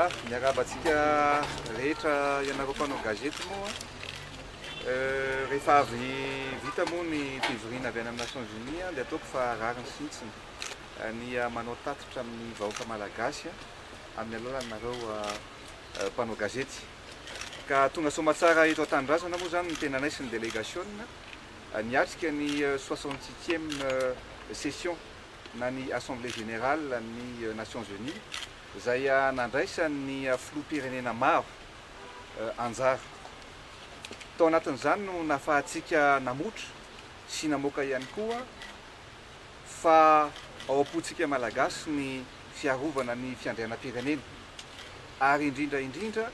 Ya, miarahaba antsika rehetra ianareo mpanao gazety moa. Rehefa avy vita moa ny fivoriana avy any amin'ny Nations Unies dia ataoko fa rariny sy hitsiny ny manao tatitra amin'ny vahoaka malagasy amin'ny alalanareo mpanao gazety. Ka tonga soamatsara eto an-tanindrazana moa izany ny tenanay sy ny delegasiona niatrika ny soixante-septième session na ny Assemblée Générale ny Nations Unies izay nandraisan'ny filoham-pirenena maro anjara. Tao anatin'izany no nahafahantsika namotra sy namoaka ihany koa fa ao am-pontsika Malagasy ny fiarovana ny fiandrianam-pirenena ary indrindra indrindra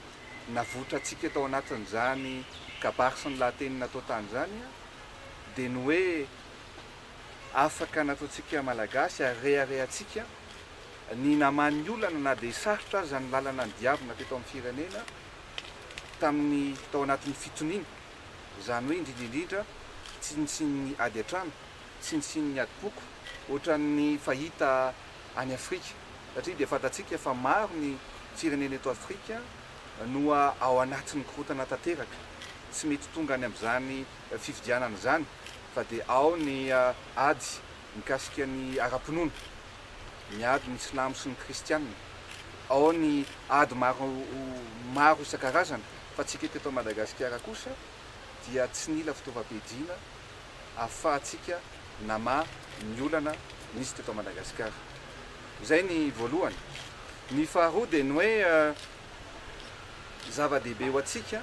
navotrantsika tao anatin'izany kabary sy ny lahateny natao tany izany dia ny hoe afaka nataontsika Malagasy ary reharehantsika ny namaha ny olana na dia sarotra aza ny lalana nidiavina teto amin'ny firenena tamin'ny tao anatin'ny fitoniana, izany hoe indrindra indrindra tsy nisian'ny ady an-trano, tsy nisian'ny adim-poko ohatran'ny fahita any Afrika satria dia fantatsika fa maro ny firenena eto Afrika no ao anatin'ny korontana tanteraka, tsy mety tonga any amin'izany fifidianana izany fa dia ao ny ady mikasika ny ara-pinoana, ny ady ny silamo sy ny kristiana, ao ny ady maro maro isan-karazany fa tsika teto Madagasikara kosa dia tsy nila fitaovam-piadiana ahafahantsika namaha ny olana nisy teto Madagasikara. Izay ny voalohany. Ny faharoa dia ny hoe zava-dehibe ho antsika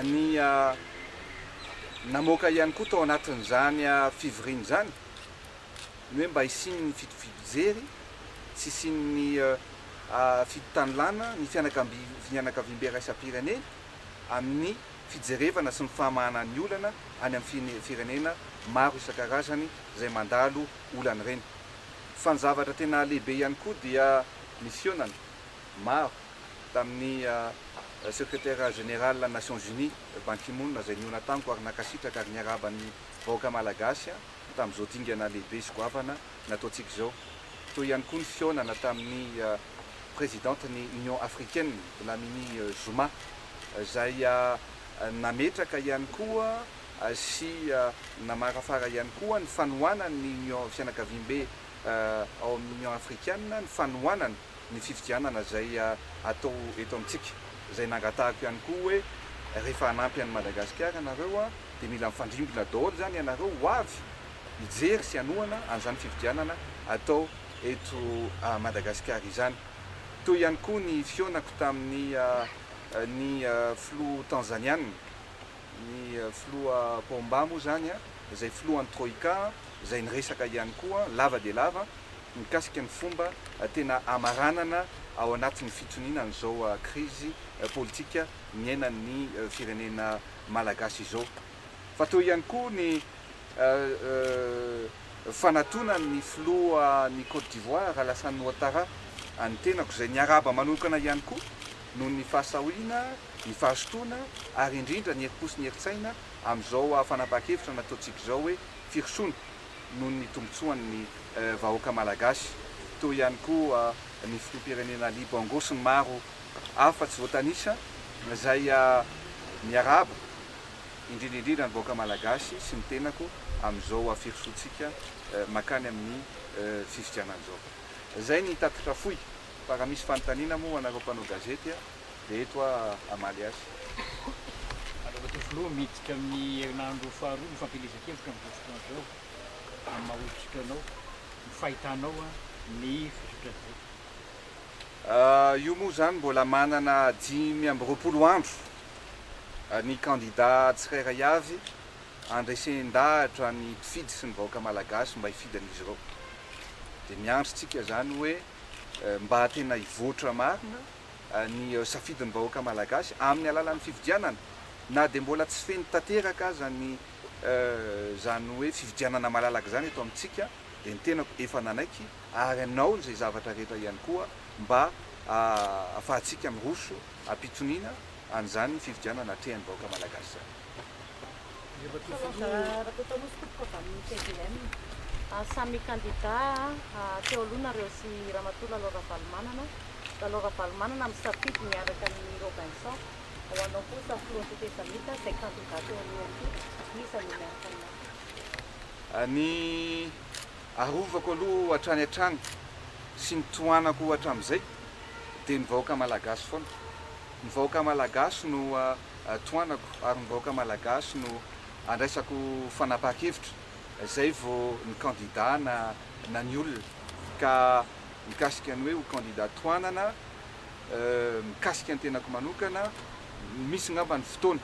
ny namoaka ihany koa tao anatin'izany fivoriana izany ny hoe mba hisian'ny fitoviam-pijery sy hisian'ny fitanilana ny fianakaviambe iraisam-pirenena amin'ny fijerevana sy ny famahana ny olana any amin'ny firenena maro isan-karazany izay mandalo olana ireny. Fa ny zavatra tena lehibe ihany koa dia ny fihaonana maro tamin'ny Secrétaire Général Nations Unies, Ban Ki-moon izay nihaona tamiko ary nankasitraka ary niarahaba ny vahoaka Malagasy tamin'izao dingana lehibe sy goavana nataontsika izao. Teo ihany koa ny fihaonana tamin'ny Présidente ny Union Africaine, Dlamini Zuma, izay nametraka ihany koa sy namarafara ihany koa ny fanohanan'ny Union fianakaviambe ao amin'ny Union Africaine ny fanohanana ny fifidianana izay atao eto amintsika, izay nangatahako ihany koa hoe rehefa hanampy an'i Madagasikara ianareo dia mila mifandrimbona daholo izany ianareo ho avy hijery sy hanohana an'izany fifidianana atao eto Madagasikara izany. Teo ihany koa ny fihaonako tamin'ny ny filoha Tanzaniana, ny filoha Pomba moa izany izay filohan'ny Troika izay niresaka ihany koa lava dia lava mikasika ny fomba tena hamaranana ao anatin'ny fitoniana an'izao krizy politika niainan'ny firenena malagasy izao. Fa teo ihany koa ny fanatonan'ny filohan'i Côte d'Ivoire, Alassane Ouattara, an'ny tenako izay niarahaba manokana ihany koa noho ny fahasahiana, ny fahazotoana ary indrindra ny herim-po sy ny herin-tsaina amin'izao fanapahan-kevitra nataontsika izao hoe firosoana noho ny tombontsoan'ny vahoaka malagasy, teo ihany koa ny filoham-pirenena Ali Bongo sy ny maro hafa tsy voatanisa izay miarahaba indrindra indrindra ny vahoaka malagasy sy ny tenako amin'izao firosoantsika mankany amin'ny fifidianana izao. Izay ny tatitra fohy fa raha misy fanontaniana moa ho anareo mpanao gazety dia eto aho hamaly azy. Andriamatoa Filoha, miditra amin'ny herinandro faharoa ny fampielezan-kevitra amin'izao fotoana izao. Amin'ny maha olon-tsotra anao, ny fahitanao ny fizotran'izay. Io moa izany mbola manana 25 andro ny kandida tsirairay avy handresen-dahatra ny mpifidy sy ny vahoaka malagasy mba hifidy an'izy ireo. Dia miandry tsika izany hoe mba tena hivoatra marina ny safidin'ny vahoaka malagasy amin'ny alalan'ny fifidianana na dia mbola tsy feno tanteraka aza ny izany hoe fifidianana malalaka izany eto amintsika dia ny tenako efa nanaiky ary hanao izay zavatra rehetra ihany koa mba ahafahantsika miroso am-pitoniana an'izany fifidianana atrehan'ny vahoaka malagasy izany. Rakotonosy tompoko avy amin'ny tvm. Samy kandida teo aloha nareo sy Ramatoa Lalao Ravalomanana. Lalao Ravalomanana misafidy miaraka amin'i Robinson. Ho anao kosa filohan'ny tetezamita izay kandida teo aloha koa, iza no miaraka aminao? Ny arovako aloha hatrany hatrany sy ny tohanako hatramin'izay dia ny vahoaka malagasy foana. Ny vahoaka malagasy no tohanako ary ny vahoaka malagasy no andraisako fanapahan-kevitra izay vao ny kandida na na ny olona ka mikasika ny hoe ho kandida tohanana mikasika ny tenako manokana misy ngamba ny fotoana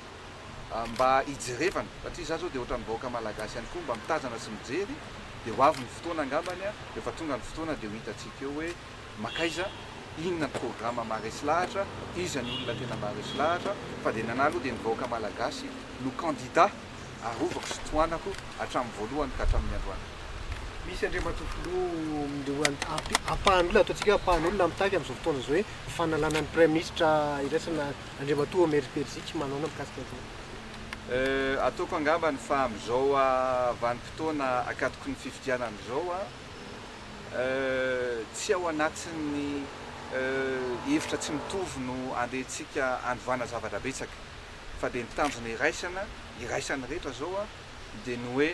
mba hijerevana satria za zao dia ohatran'ny vahoaka malagasy ihany koa mba mitazana sy mijery dia ho avy ny fotoana angambany rehefa tonga ny fotoana dia ho hitantsika eo hoe Mankaiza? Inona ny programa maharesy lahatra? Iza ny olona tena maharesy lahatra? Fa dia ny anah aloha dia ny vahoaka malagasy no candidat arovako sy tohanako hatramin'ny voalohany ka hatramin'ny androany. Misy Andriamatoa Filoha ampahan'olona, ataontsika hoe ampahan'olona mitaky amin'izao fotoana izao hoe fanalana ny Praiminisitra iraisana Andriamatoa Omer Beriziky, manaona mikasika an'izay? Ataoko angambany fa amin'izao vanim-potoana akatoky ny fifidianana izao, Tsy ao anatin'ny hevitra tsy mitovy no andehantsika hanovana zavatra betsaka fa dia ny tanjona iraisana, iraisan'ny rehetra izao dia ny hoe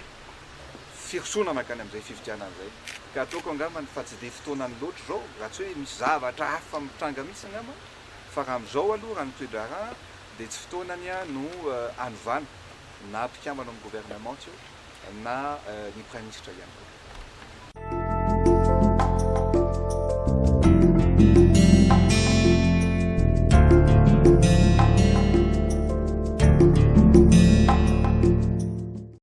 firosoana mankany amin'izay fifidianana izay. Ka ataoko angambany fa tsy dia fotoanany loatra izao, raha tsy hoe misy zavatra hafa mitranga mihitsy angamba, fa raha amin'izao aloha raha ny toe-draharaha dia tsy fotoanany no hanovana na mpikambana ao amin'ny governemanta io na ny praiminisitra ihany koa.